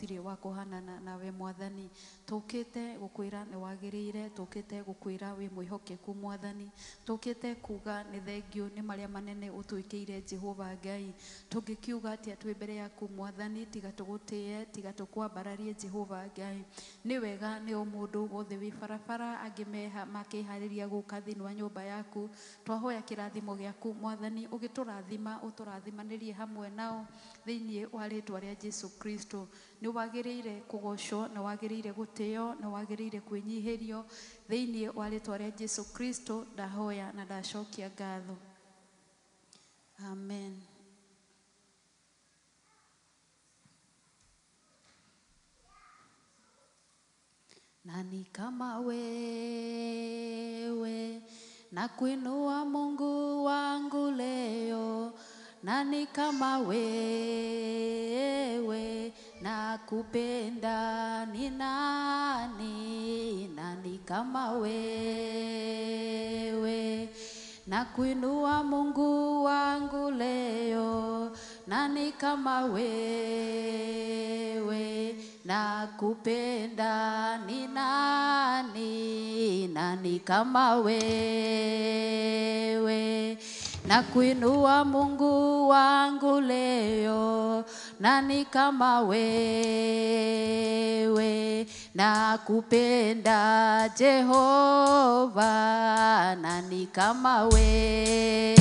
Gũtirĩ wa kũhanana nawe Mwathani. Tũkĩte gũkwĩra nĩ wagĩrĩire, tũkĩte gũkwĩra wĩ mwĩhokeku Mwathani, tũkĩte kuga nĩ thengiũ nĩ marĩa manene ũtwĩkĩire Jehova Ngai. Tũngĩkiuga atĩa twĩ mbere yaku Mwathani, tiga tũgũtĩe, tiga tũkwambararie Jehova Ngai. Nĩ wega nĩ o mũndũ wothe wĩ barabara angĩ meha makĩharĩria gũka thĩinĩ wa nyũmba yaku. Twahoya kĩrathimo gĩaku Mwathani, ũgĩtũrathima ũtũrathimanĩrie hamwe nao thĩinĩ wa rĩtwa rĩa Jesu Kristo. Nĩ wagĩrĩire kũgocwo, nĩ wagĩrĩire gũtĩo, nĩ wagĩrĩire kwĩnyihĩrio thĩinĩ wa rĩtwa rĩa Jesu Kristo. Ndahoya na ndacokia ngatho. Amen. Nani kama wewe na kuinua Mungu wangu leo? Nani kama wewe na kupenda ni nani? Nani kama wewe na kuinua Mungu wangu leo? Nani kama wewe na kupenda ni nani? Nani kama wewe na kuinua Mungu wangu leo? Nani kama wewe na kupenda Jehova? Nani kama wewe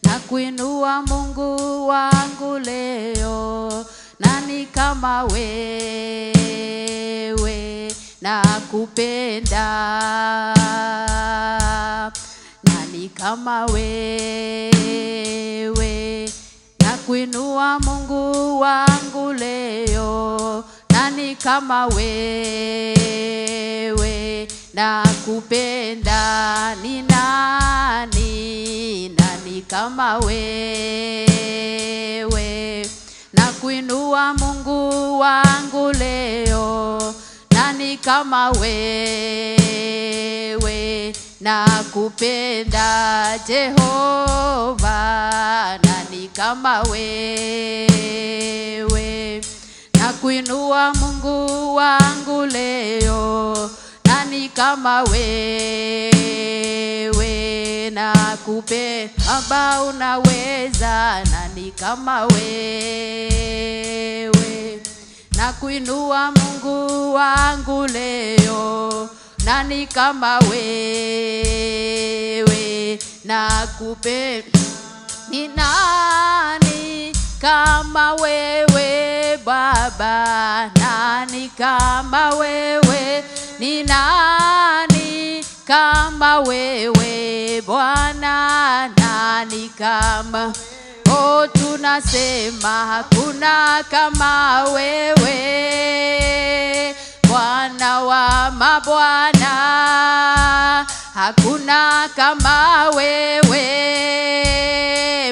na kuinua Mungu wangu leo? Nani kama wewe na kupenda? Nani kama wewe na kuinua Mungu wangu leo? Nani kama wewe na kupenda ni nani? Nani kama wewe na kuinua Mungu wangu leo? Nani kama wewe na kupenda Jehova? Nani kama wewe na kuinua Mungu wangu leo? Nani kama wewe na kupe Baba unaweza? Nani kama wewe na kuinua Mungu wangu leo? Nani kama wewe na kupe ni nani kama wewe Baba? Nani kama wewe? Ni nani kama wewe Bwana? Nani kama oh, tunasema hakuna kama wewe Bwana wa mabwana, hakuna kama wewe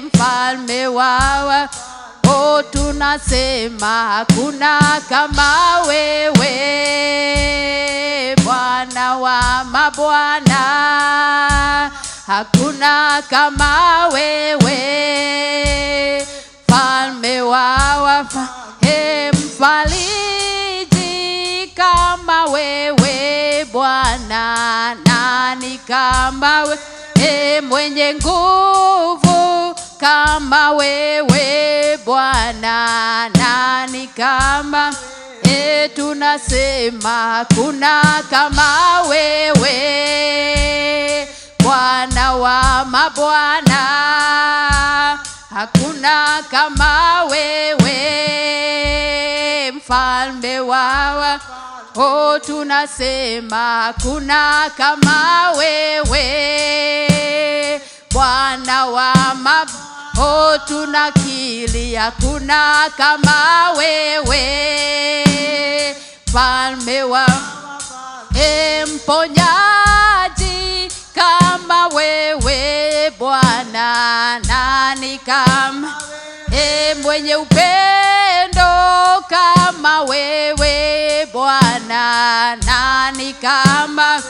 mfalme wa oh, tunasema hakuna kama wewe Bwana wa mabwana, hakuna kama wewe mfalme wa wafalme, mfariji kama wewe Bwana, nani kama wewe mwenye nguvu kama wewe Bwana, nani kama tunasema hakuna kama wewe Bwana wa mabwana, hakuna kama wewe mfalme wa oh, tunasema hakuna kama wewe Bwana wa mab oh, tunakili hakuna kama wewe mfalme wa mponyaji kama wewe Bwana, nani kama mwenye upendo kama wewe Bwana, nani kama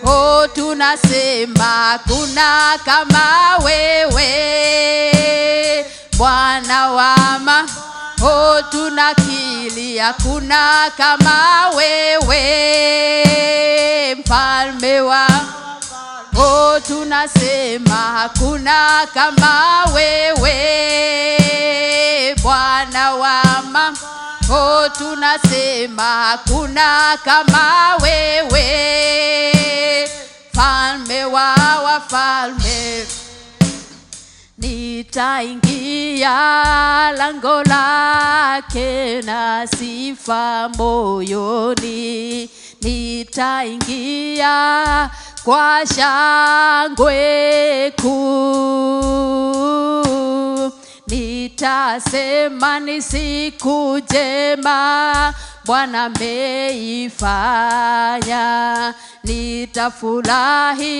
oh, tunasema kuna kama wewe Bwana wa ma Oh, tunakiri hakuna kama wewe, mfalme wa. Oh, tunasema hakuna kama wewe, Bwana wa ma. Oh, tunasema hakuna kama wewe, mfalme wa wafalme. Nitaingia lango lake na sifa moyoni, nitaingia kwa shangwe kuu. Nitasema ni siku njema Bwana ameifanya, nitafurahi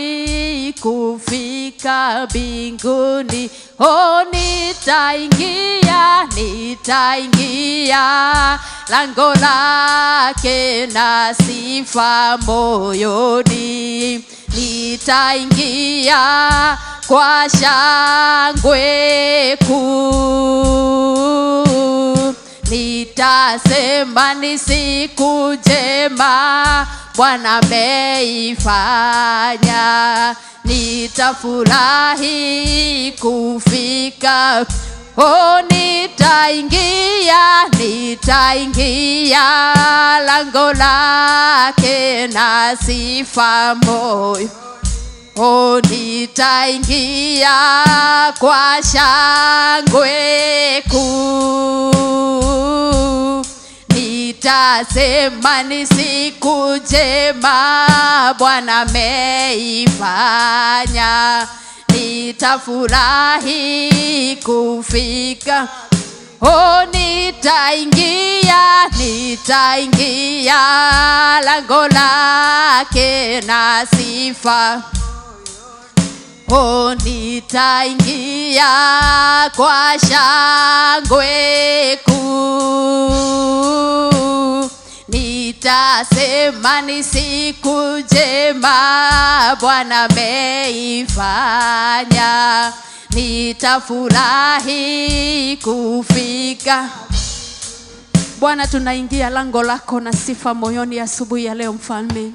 kufika mbinguni. Oh, nitaingia, nitaingia lango lake na sifa moyoni, nitaingia kwa shangwe kuu. Nitasema ni siku njema Bwana ameifanya, nitafurahi kufika. Oh, nitaingia, nitaingia lango lake na sifa moyo. Oh, nitaingia kwa shangwe kuu. Nitasema ni siku njema Bwana ameifanya, nitafurahi kufika. Oh, nitaingia, nitaingia lango lake na sifa. Oh, nitaingia kwa shangwe kuu. Nitasema ni siku njema Bwana ameifanya, nitafurahi kufika. Bwana, tunaingia lango lako na sifa moyoni asubuhi ya leo mfalme.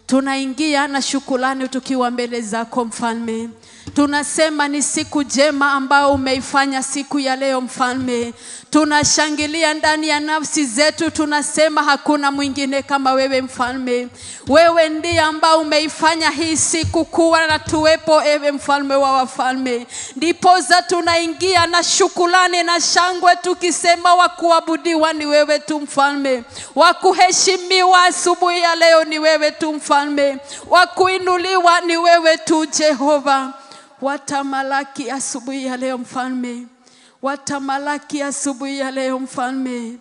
Tunaingia na shukrani tukiwa mbele zako mfalme. Tunasema ni siku njema ambao umeifanya siku ya leo mfalme. Tunashangilia ndani ya nafsi zetu, tunasema hakuna mwingine kama wewe mfalme. Wewe ndiye ambao umeifanya hii siku kuwa na tuwepo, ewe mfalme wa wafalme. Ndiposa tunaingia na shukrani na shangwe tukisema wa kuabudiwa ni wewe tu mfalme, wa kuheshimiwa asubuhi ya leo ni wewe tu mfalme, wa kuinuliwa ni wewe tu Jehova. Watamalaki asubuhi ya leo mfalme, watamalaki asubuhi ya leo mfalme.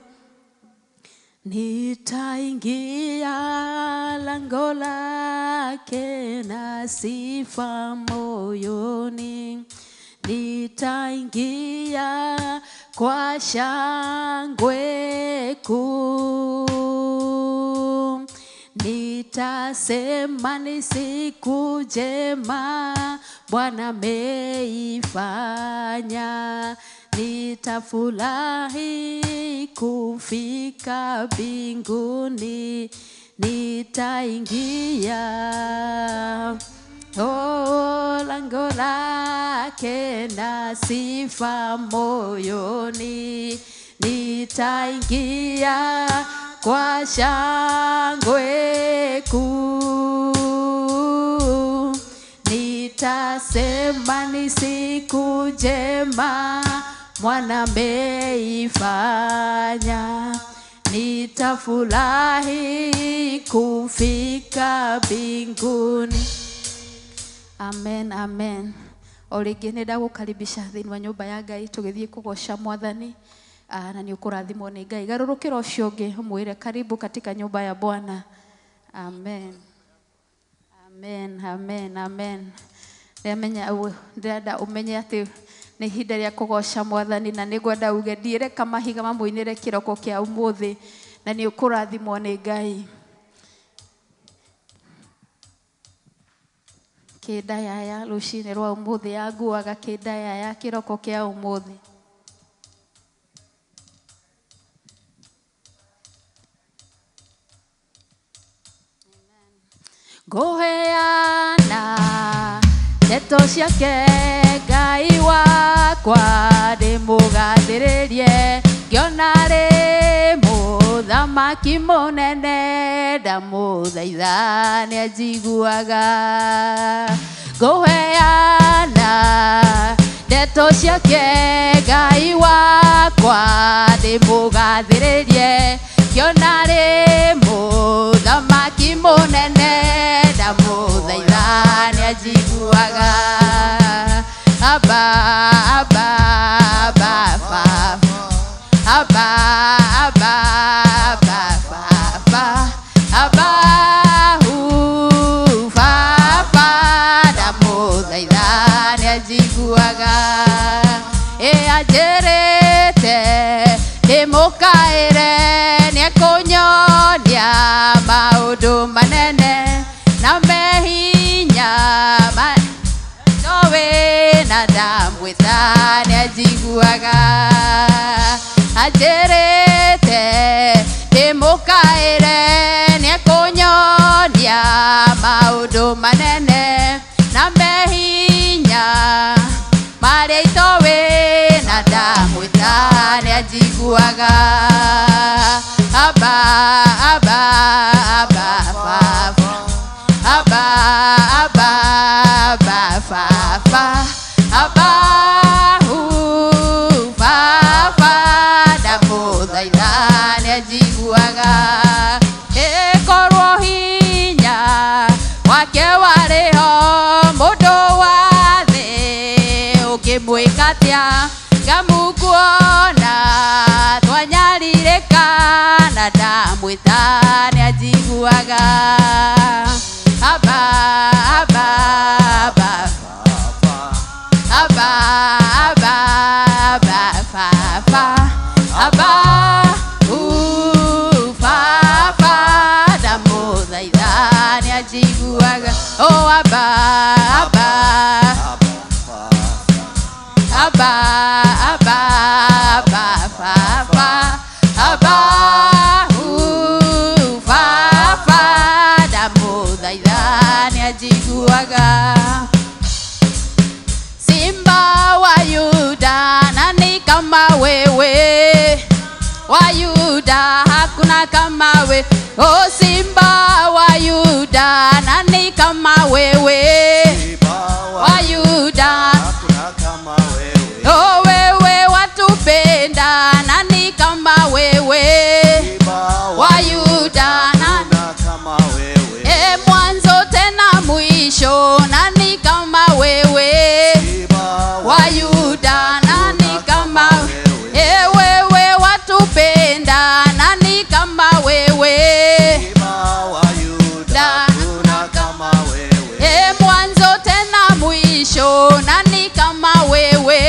Nitaingia lango lake na sifa moyoni, nitaingia kwa shangwe kuu. Nitasema ni siku njema Bwana ameifanya, nitafurahi kufika mbinguni, nitaingia oh, lango lake na sifa moyoni, nitaingia kwa shangwe kuu. Nitasema ni siku njema Bwana ameifanya, nitafurahi kufika mbinguni. Amen, amen. O rĩngĩ nĩ ndagũkaribisha thĩinĩ wa nyũmba ya Ngai tũgĩthiĩ kũgoca Mwathani, na nĩ ũkũrathimwo nĩ Ngai. Garũrũkĩra ũcio ũngĩ ũmwĩre karibu katika nyumba ya Bwana. Amen. Amen, amen, amen. Ndĩramenya ndĩrenda ũmenye atĩ nĩ ihinda rĩa kũgoca Mwathani, na nĩngwenda uge ndiĩreka mahiga mamũinĩre kĩroko kĩa ũmũthĩ, na nĩ ũkũrathimwo nĩ Ngai. Kĩndayaya rũcinĩ rwa ũmũthĩ yanguaga kĩndayaya kĩroko kĩa ũmũthĩ. Ngũheana ndeto ciake Ngai wakwa ndĩmũgathĩrĩrie ngĩona rĩ mũthamaki mũnene ndamũthaitha nĩanjiguaga. Ngũheana ndeto ciake Ngai wakwa ndĩmũgathĩrĩrie ngĩona rĩ mũthamaki mũnene ndamũthaitha nĩanjiguaga. Abba, Abba, Abba, Baba. Abba, Abba, Abba, Baba. Abba, hu, Baba, ndamũthaitha nĩanjiguaga. Ĩ anjĩrĩte ndĩmũkaĩre nĩekũnyonia maũndũ manene na mehinya nowe na ndamwĩta nĩanjiguaga. Anjĩrĩte ndĩmũkaĩre nĩekũnyonia maũndũ manene na mehinya marĩa itoĩ na ndamwĩta nĩanjiguaga. Abba, Abba, Abba, Baba. Abba, Abba, Abba, Baba. Abba, hu, Baba, ndamũthaitha nĩanjiguaga. Ĩkorwo hinya wake warĩ ho mũndũ wa thĩ ũngĩmwĩka atĩa ngamukuona twanyarirĩka na ndamwĩta nĩanjiguaga. Abba, Abba, Abba, Abba, Abba, Abba, Baba. Abba, hu, Baba, ndamũthaitha nĩanjiguaga. Oh, Abba, Abba, Abba, Abba, Abba, Baba. Abba, hu, Baba, ndamũthaitha nĩanjiguaga. Simba wa Yuda, nani kama wewe? Wa Yuda, hakuna kama we. Oh, Simba wa Yuda, nani kama wewe? Wa Yuda, Hakuna kama wewe. oh, wewe watupenda, nani kama wewe? Simba Wa Yuda, nani Hakuna kama wewe. E, mwanzo tena mwisho, nani kama wewe? Simba Wa Yuda, nani kama e, wewe watupenda, nani kama wewe? Simba wa Yuda, hakuna kama wewe. E, mwanzo tena mwisho, nani kama wewe?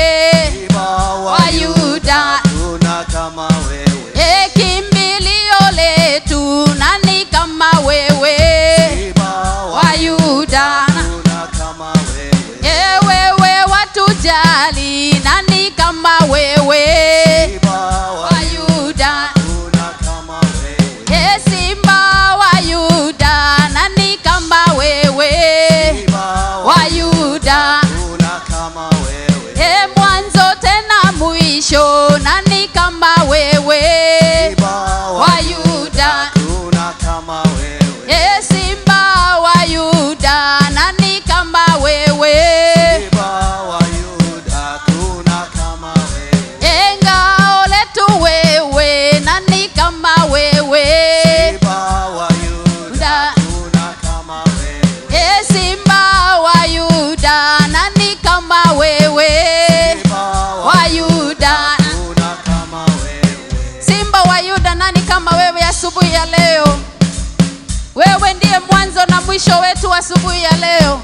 Simba Wa Yuda, hakuna kama wewe. e, kimbilio letu, nani kama wewe? Simba Wa Yuda, hakuna kama wewe. e, wewe watujali, nani kama wewe? Simba Wa Yuda, hakuna kama wewe. e, Simba wa Yuda, nani kama wewe? Simba Wa Yuda, hakuna kama wewe. e, mwanzo tena mwisho, nani kama wewe? Simba Wa Yuda, hakuna kama wewe. e, Simba wa Yuda, nani kama wewe? Simba wa Yuda, hakuna kama wewe. E, ngao letu wewe, nani kama wewe? Simba wa Yuda, hakuna kama wewe. E, Simba wa Yuda, nani kama wewe? Simba Wa Yuda, hakuna kama wewe. Simba wa Yuda, nani kama wewe asubuhi ya leo? Wewe ndiye mwanzo na mwisho wetu asubuhi ya leo.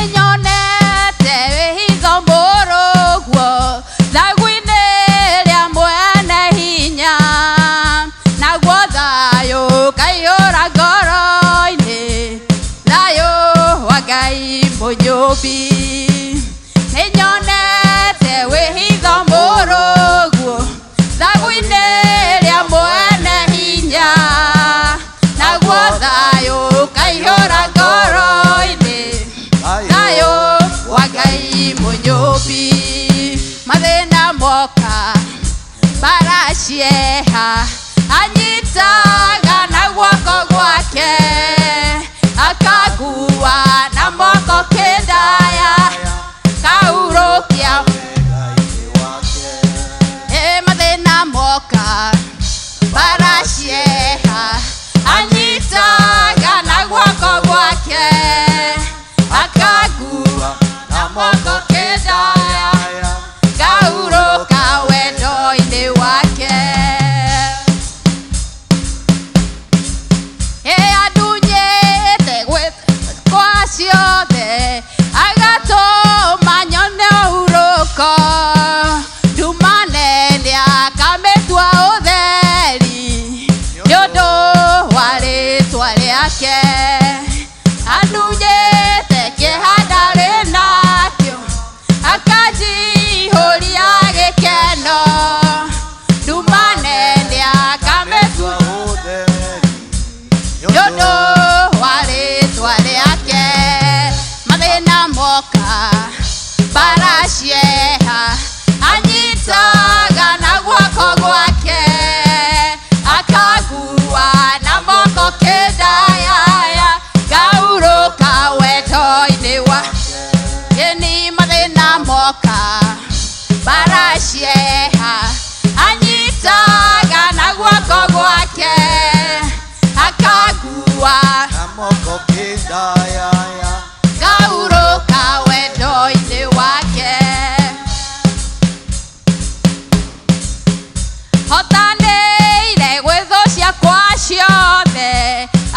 Ĩnĩnyonete wĩhitho mũrũguo thagu-inĩ rĩa mwene hinya, naguo thayũ ũkaiyũra ngoro-inĩ, thayũ wa Ngai mũnyũmbi. Nĩnyonete wĩhitho mũrũguo thagu-inĩ rĩa mwene hinya, moka baracieha anyitaga na guoko gwake akagua na moko kĩndaya kaurũkia ĩ mathĩna moka baracieha anyitaga na guoko gwake akagua na moko kĩndaya kaurũka wendo-inĩ wake. Ĩ andunyĩte kwa ciothe agatũma nyone ũhurũko nduma nene akamĩtua ũtheri nĩ ũndũ wa rĩtwa rĩake. Andunyĩte kĩeha ndarĩ nakĩo akanjihũria gĩkeno nduma nene akamĩtua nĩ ũndũ wa rĩtwa rĩake. Mathĩna moka baracieha anyitaga na guoko gwake akagua na moko kĩndayaya ngaurũka wendo-inĩ wa ĩni. Mathĩna moka baracieha anyitaga na guoko gwake akagua ngaurũka wendo-inĩ wake. Hotanĩire gwĩ thũ ciakwa ciothe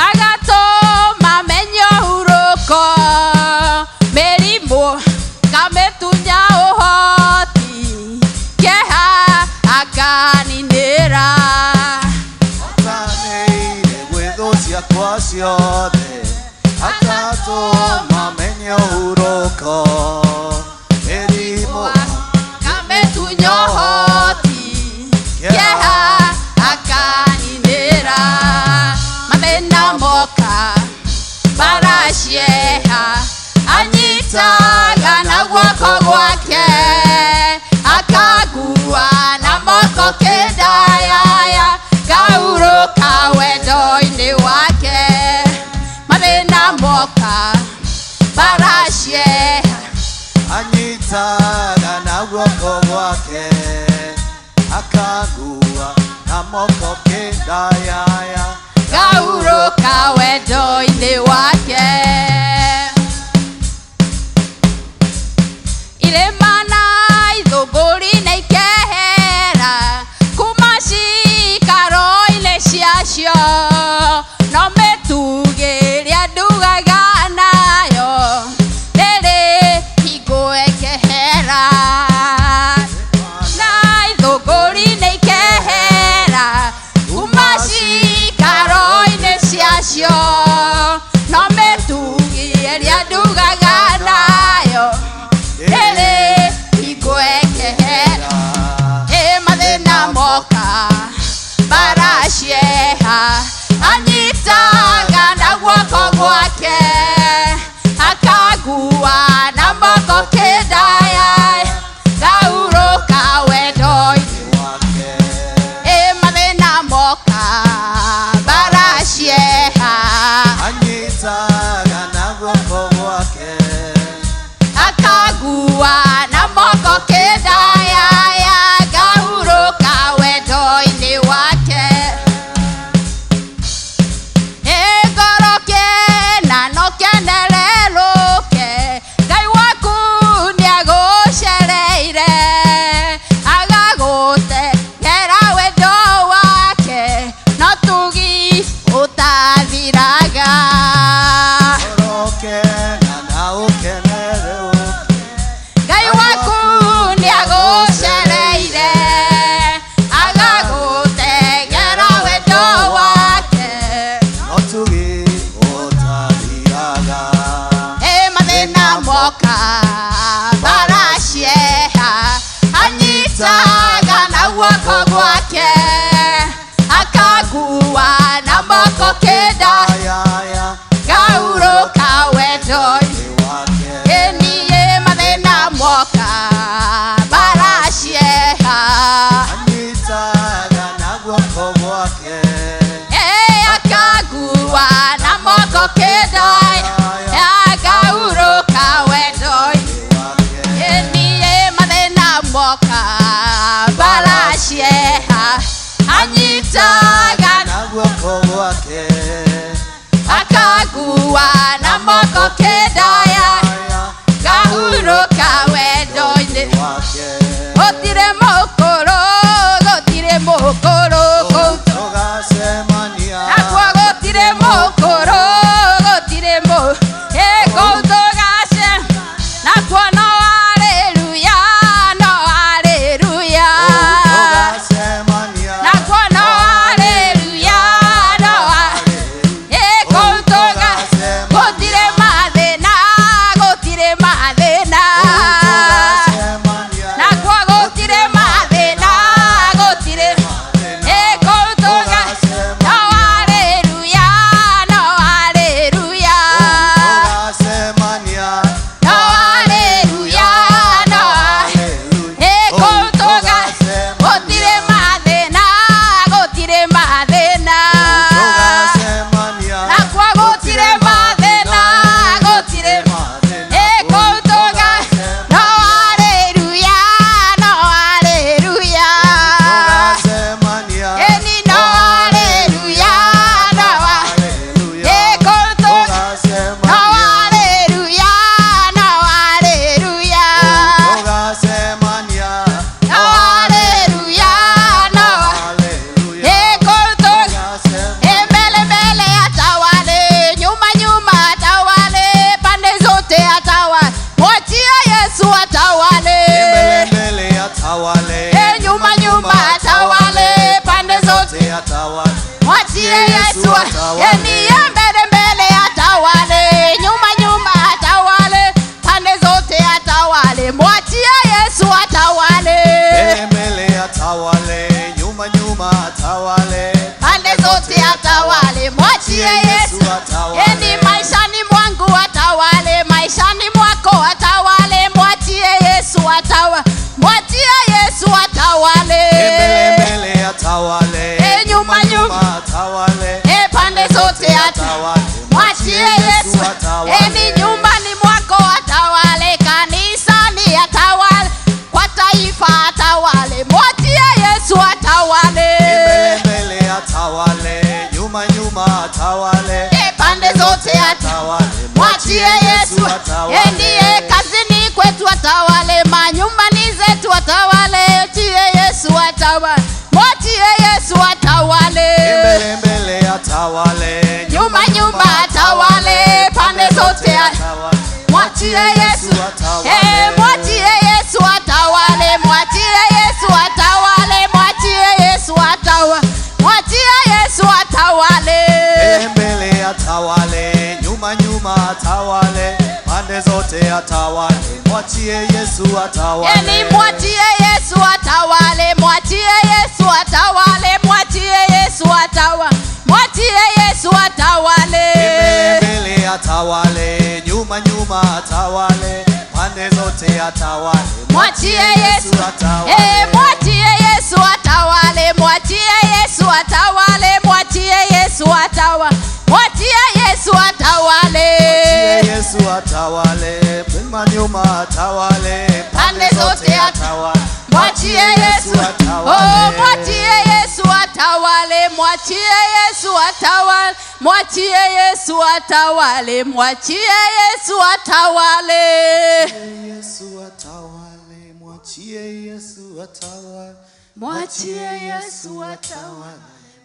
agatũma menye ũhurũko mĩrimũ kamĩtunya ũhoti kĩeha akaninĩra. Ciothe akatũma menye ũhurũko mĩrimũ kamĩtunya ũhoti kĩeha akaninĩra. Mathĩna moka baracieha anyitaga na guoko gwake akagua na moko kĩndayaya ngaurũka wendo-inĩ wake. Mathĩna moka baracieha anyitaga na guoko gwake akagua na moko kĩndayaya ngaurũka wendo-inĩ wake. Irĩma na ithũngũri nĩ ikehera kuma cikaro-inĩ ciacio no mĩtugĩ ĩrĩa ndugaga nayo rĩrĩ hingo ĩkehera. Na ithũngũri nĩ ikehera kuma cikaro-inĩ ciacio no mĩtugĩ ĩrĩa ndugaga nayo rĩrĩ hingo ĩkehera. Ĩ mathĩna moka baracieha anyitaga na guoko gwake akagua na moko kĩndaya ngaurũka wendo-inĩ. Ĩ mathĩna moka baracieha anyitaga na guoko gwake akagua na moko kĩndayaya ngaurũka wendo-inĩ wake. Ĩ ngoro kĩna no kenererũke Ngai waku nĩagũcereire agagũtegera wendo wake no tugi ũtathiraga. Ũrokena na ũkenerũke Ngai waku nĩagũcereire agagũtegera wendo wake no tugi ũtathiraga. Ĩ mathĩna moka baracieha anyitaga na guoko gwake akagua na moko kĩnda Ayaya ngaurũka wendo-inĩ wake ĩniĩ mathĩna moka baracieha. Bara cieha anyitaga na guoko gwake akagua na moko kendaya ngahurũka wendo-inĩ wake gũtirĩ mũkũrũ gũtirĩ mũkũrũ kũu tũgacemania nakuo gũtirĩ mũkũrũ gũtirĩ mũ ĩ kũu tũgace nakuo no haleluya no haleluya tũgacemania nakuo no haleluya no ĩ kũu tũga gũtirĩ mathĩna gũtirĩ mathĩna tũgacemania nakuo gũtirĩ mathĩna gũtirĩ ĩ kũu tũga no haleluya no haleluya tũgacemania no haleluya no ĩ kũu tũga gũtirĩ mathĩna gũtirĩ mathĩna tũgacemania nakuo gũtirĩ mathĩna gũtirĩ ĩ kũu tũga no haleluya no haleluya tũgacemania ĩni no haleluya no ĩ kũu tũga no haleluya no haleluya tũgacemania no haleluya no ĩ kũu tũga ĩ mbele mbele atawale nyuma nyuma atawale pande zote atawale mwachie Yesu atawale mbele mbele atawale ĩ nyuma nyuma atawale pande zote atawale mwachie Yesu eni mbele mbele atawale nyuma nyuma atawale pande zote atawale mwachie Yesu atawale mbele mbele atawale nyuma nyuma atawale pande zote atawale mwachie Yesu eni maishani mwangu atawale maishani mwako atawale mwachie Yesu atawale mwachie Yesu atawale mbele mbele atawale E, nyuma, nyuma. atawale e pande zote atawale mwachie Yesu eni nyumbani mwako atawale kanisani atawale kwa taifa atawale mwachie Yesu atawale mbele mbele atawale nyuma nyuma atawale e pande zote atawale mwachie Yesu endiye kazini kwetu atawale manyumbani zetu atawale tie Yesu atawale mwachie Yesu atawale mbele mbele atawale nyuma nyuma atawale pande zote atawale mwachie Yesu eh mwachie Yesu atawale mwachie Yesu atawale mwachie Yesu atawale mwachie Yesu atawale mbele mbele atawale nyuma nyuma atawale pande zote atawale mwachie Yesu atawale Eni mwachie Yesu atawale mwachie Yesu atawale mwachie Yesu atawale mwachie Yesu atawale mbele mbele atawale nyuma nyuma atawale pande zote atawale mwachie Yesu atawale eh mwachie Yesu atawale mwachie Yesu atawale mwachie Yesu atawale mwachie Yesu atawale Yesu atawale nyuma nyuma atawale pande zote atawale mwachie Yesu oh mwachie Yesu atawale mwachie Yesu atawale mwachie Yesu atawale mwachie Yesu atawale Yesu atawale mwachie Yesu atawale mwachie Yesu atawale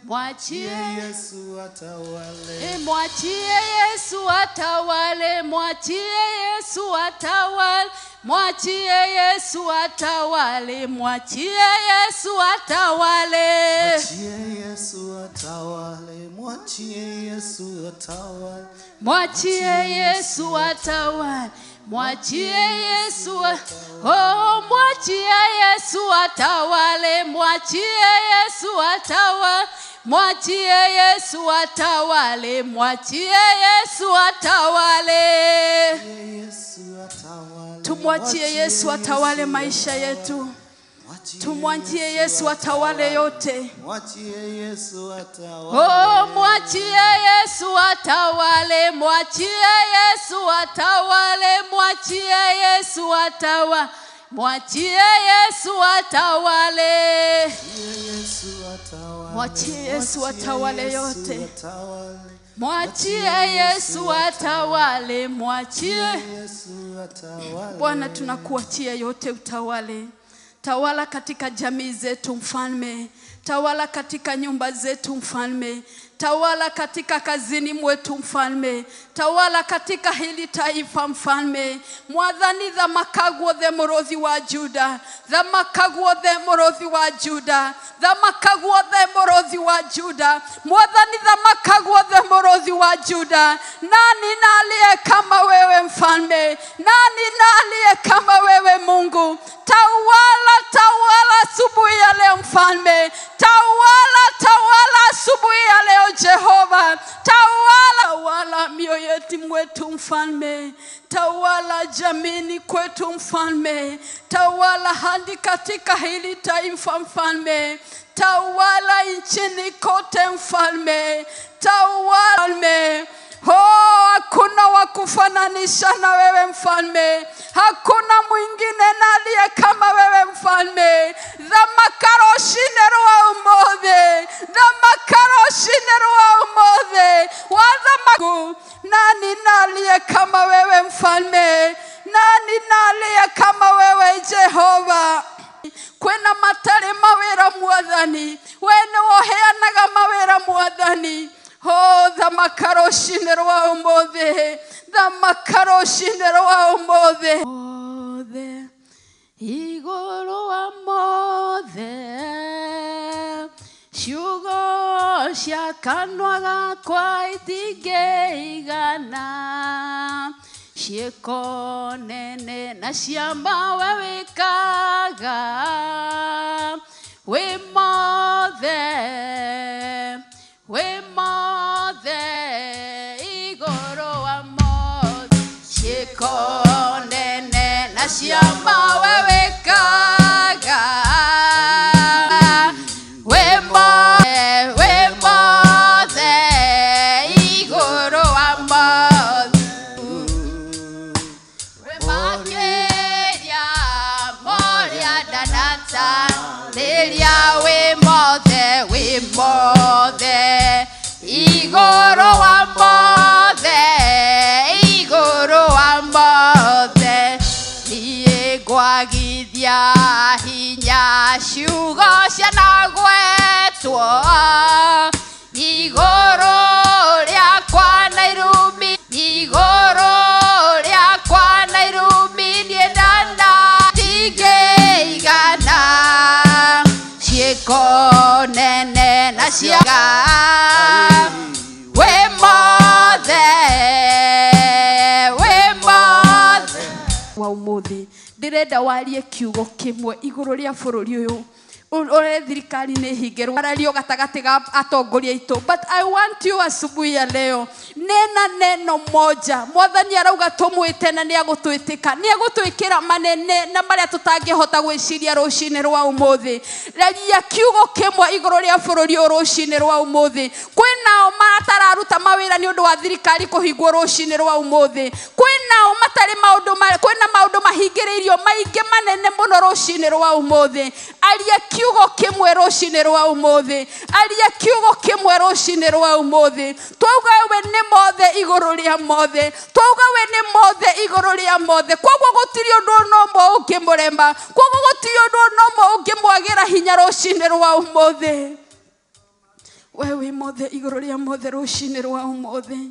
mwachie Yesu atawale E, mwachie Yesu atawale mwachie Yesu atawale mwachie Yesu atawale mwachie Yesu atawale mwachie Yesu atawale mwachie Yesu atawale mwachie Yesu atawale mwachie Yesu oh mwachie Yesu atawale mwachie Yesu atawale mwachie Yesu atawale mwachie Yesu atawale Yesu atawale tumwachie Yesu atawale maisha yetu tumwachie Yesu atawale yote mwachie Yesu atawale Oh, mwachie Yesu atawale, mwachie Yesu atawale, mwachie Yesu atawale, Mwachie Yesu atawale. Mwachie Yesu atawale yote. Mwachie Yesu atawale. Mwachie Bwana, tunakuachia yote utawale. Tawala katika jamii zetu mfalme. Tawala katika nyumba zetu mfalme. Tawala katika kazini mwetu mfalme. Tawala katika hili taifa mfalme. Mwathani thamaka guothe mũrũthi wa Juda. Thamaka guothe mũrũthi wa Juda. Thamaka guothe mũrũthi wa Juda. Mwathani thamaka guothe mũrũthi wa Juda. Nani na aliye kama wewe mfalme? Nani na aliye kama wewe Mungu? Tawala, tawala asubuhi ya leo mfalme. Tawala, tawala asubuhi ya leo Jehova. Tawala, tawala mioyo yetu mwetu mfalme. Tawala jamini kwetu mfalme. Tawala hadi katika hili taifa mfalme. Tawala nchini kote mfalme. Tawala mfalme. Oh, hakuna wa kufananisha na wewe mfalme. Hakuna mwingine na aliye kama wewe mfalme. Thamaka rũcinĩ rwa ũmũthĩ. Thamaka rũcinĩ rwa ũmũthĩ. Wathamaku. Nani na aliye kama wewe mfalme? Nani na aliye kama wewe Jehova? Kwĩna matarĩ mawĩra mwathani. We nĩwe ũheanaga mawĩra mwathani. Oh, thamaka rũcinĩ rwa ũmũthĩ. Thamaka rũcinĩ rwa ũmũthĩ. Mothe, igũrũ wa mothe, ciugo cia kanua gakwa itingĩigana, ciĩko nene na ciama we wĩkaga, wĩ mothe, wĩ mothe, igũrũ wa mothe, ciĩko nene na ciama we wĩkaga, wĩ mothe, wĩ mothe, igũrũ wa mothe. Makĩria moria ndanatarĩria wĩ mothe, wĩ mothe, igũrũ wa mothe, igũrũ wa mothe. Niĩ ngwagithia hinya ciugo cianagwetwo igũrũ rĩakwa na irumi, igũrũ rĩakwa na irumi, niĩ ndana tingĩigana, ciĩko nene na ciaga, wĩ mothe, wĩ mothe. Wa ũmũthĩ ndĩrenda warie kiugo kĩmwe igũrũ rĩa bũrũri ũyũ ũrĩa thirikari nĩ hingĩrwo arario gatagatĩ ga atongoria aitũ, but I want you asubuhi ya leo, nena neno moja. Mwathani arauga tũmwĩte na nĩ agũtwĩtĩka, nĩ agũtwĩkĩra manene na marĩa tũtangĩhota gwĩciria rũcinĩ rwa ũmũthĩ. Raria kiugo kĩmwe igũrũ rĩa bũrũri ũyũ rũcinĩ rwa ũmũthĩ. Kwĩnao matararuta mawĩra nĩ ũndũ wa thirikari kũhingwo rũcinĩ rwa ũmũthĩ. Kwĩnao matarĩ maũndũ, kwĩna maũndũ mahingĩrĩirio maingĩ manene mũno rũcinĩ rwa ũmũthĩ. Aria kiugo kĩmwe rũcinĩ rwa ũmũthĩ. Aria kiugo kĩmwe rũcinĩ rwa ũmũthĩ. Twauga we nĩ mothe igũrũ rĩa mothe. Twauga we nĩ mothe igũrũ rĩa mothe. Koguo gũtirĩ ũndũ ona ũmwe ũngĩmũrema. Koguo gũtirĩ ũndũ ona ũmwe ũngĩmwagĩra hinya rũcinĩ rwa ũmũthĩ. We wĩ mothe igũrũ rĩa mothe rũcinĩ rwa ũmũthĩ.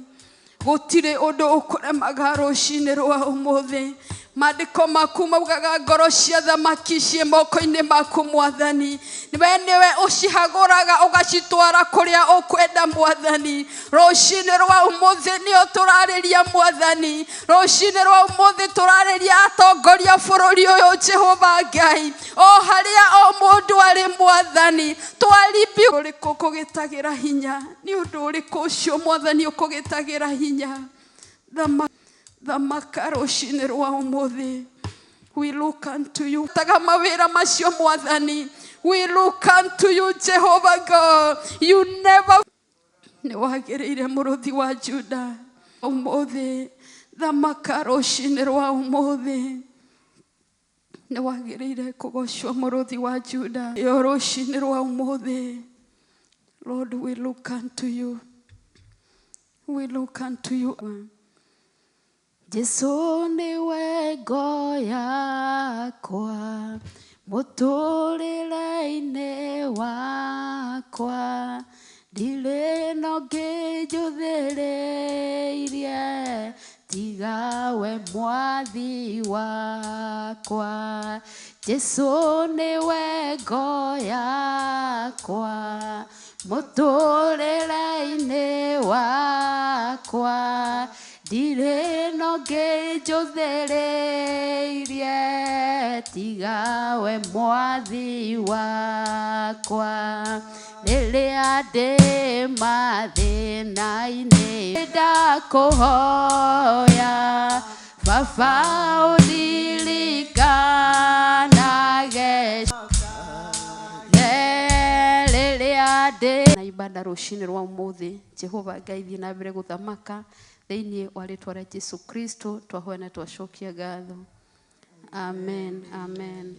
Gũtirĩ ũndũ ũkũremaga rũcinĩ rwa ũmũthĩ. Maandĩko maku maugaga ngoro cia thamaki ciĩ moko-inĩ maku mwathani. We nĩwe ũcihagũraga ũgacitwara kũrĩa ũkwenda mwathani. Rũcinĩ rwa ũmũthĩ nĩo tũrarĩria mwathani. Rũcinĩ rwa ũmũthĩ tũrarĩria atongoria bũrũri ũyũ Jehova Ngai. O harĩa o mũndũ arĩ mwathani. Twarimbi ũrĩkũ ũkũgĩtagĩra hinya? Nĩ ũndũ ũrĩkũ ũcio mwathani ũkũgĩtagĩra hinya? Thamaka rũcinĩ rwa ũmũthĩ. We look unto you. Taga mawĩra macio mwathani. We look unto you Jehovah God. You never nĩ wagĩrĩire mũrũthi wa Juda. Ũmũthĩ thamaka rũcinĩ rwa ũmũthĩ. Nĩ wagĩrĩire kũgocwo mũrũthi wa Juda. Yo rũcinĩ rwa ũmũthĩ. Lord, we look unto you. We look unto you. Jesu nĩwe ngo yakwa mũtũrĩre-inĩ wakwa, ndirĩ na ũngĩ njũthĩrĩirie tiga we Mwathi wakwa. Jesu nĩwe ngo yakwa mũtũrĩre-inĩ wakwa, ndirĩ na ũngĩ njũthĩrĩirie tiga we Mwathi wakwa. Rĩrĩa ndĩ mathĩna-inĩ ndakũhoya, Baba ũndirikanage rĩrĩa ndĩ na ibada rũcinĩ rwa ũmũthĩ. Jehova Ngai, thiĩ na mbere gũthamaka thĩinĩ wa rĩtwa rĩa Jesu Kristo, twahoya na twacokia ngatho. Amen, amen,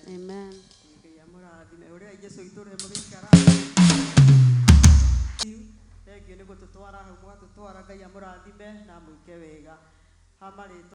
amen. Ngai amũrathime ũrĩa Jesu itũre mũgĩikara. Thengiũ nĩ gũtũtwara hau, mũgatũtwara. Ngai amũrathime na mwĩke wega. Ha marĩtwa